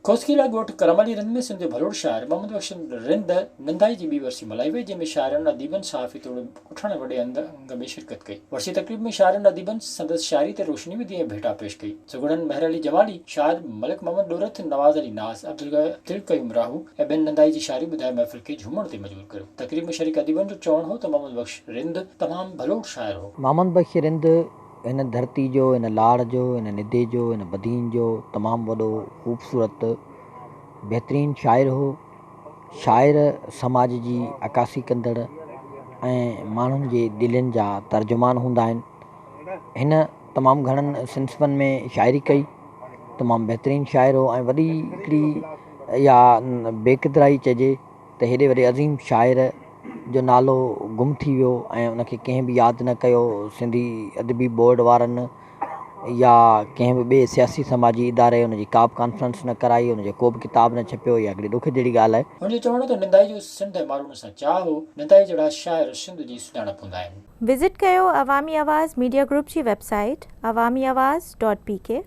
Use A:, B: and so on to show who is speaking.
A: کوسڪيلا ڳوٺ ڪرم علي رند ۾ سنڌ جو ڀلوڙ شاعر محمد بخش رند نندائي جي ٻي ورسي ملهائي وئي، جنهن ۾ شاعرن، اديبن، صحافي توڙي ڳوٺاڻن وڏي انگ ۾ شرڪت ڪئي. ورسي تقريب ۾ شاعرن، اديبن سندس شاعري تي روشني وڌي ۽ ڀيٽا پيش ڪئي. سگهڙن مهر علي جمالي، شاعر ملڪ محمد ڏورٿ، نواز علي ناز، عبدالقيوم راهو ۽ ٻين نندائي جي شاعري ٻڌائي محفل کي جهومڻ تي مجبور ڪيو. تقريب ۾ شريڪ اديبن جو چوڻ هو ته محمد بخش رند تمام ڀلوڙ شاعر هو.
B: محمد بخش رند هن ڌرتي جو، هن لاڙ جو، هن ندي جو، هن بدين جو تمام وڏو خوبصورت بهترين شاعر هو. شاعر سماج جي عڪاسي ڪندڙ ۽ ماڻهن جي دلين جا ترجمان هوندا آهن. هن تمام گهڻن صنفن ۾ شاعري ڪئي. تمام بهترين شاعر هو ۽ وڏي هڪڙي اها بيقدرائي چئجي ته هيڏي وڏي عظيم شاعر جو نالو گم ٿي ويو ۽ ان کي ڪنهن به ياد نه ڪيو سنڌي ادبي بورڊ وارن يا ڪنهن به ٻئي سياسي سماجي اداري ان جي ڪا به ڪانفرنس نه ڪرائي ان جو ڪو به ڪتاب نه ڇپيو اها هڪڙي ڏک جهڙي ڳالهه آهي.
A: هن جو چوڻ هو ته نندائي جو سنڌ ۽ مارون سان چاهه هو، نندائي جهڙا شاعر سنڌ جي سڃاڻپ هوندا آهن.
C: وزٽ ڪيو عوامي آواز ميڊيا گروپ جي website Awami Awaz dot P K.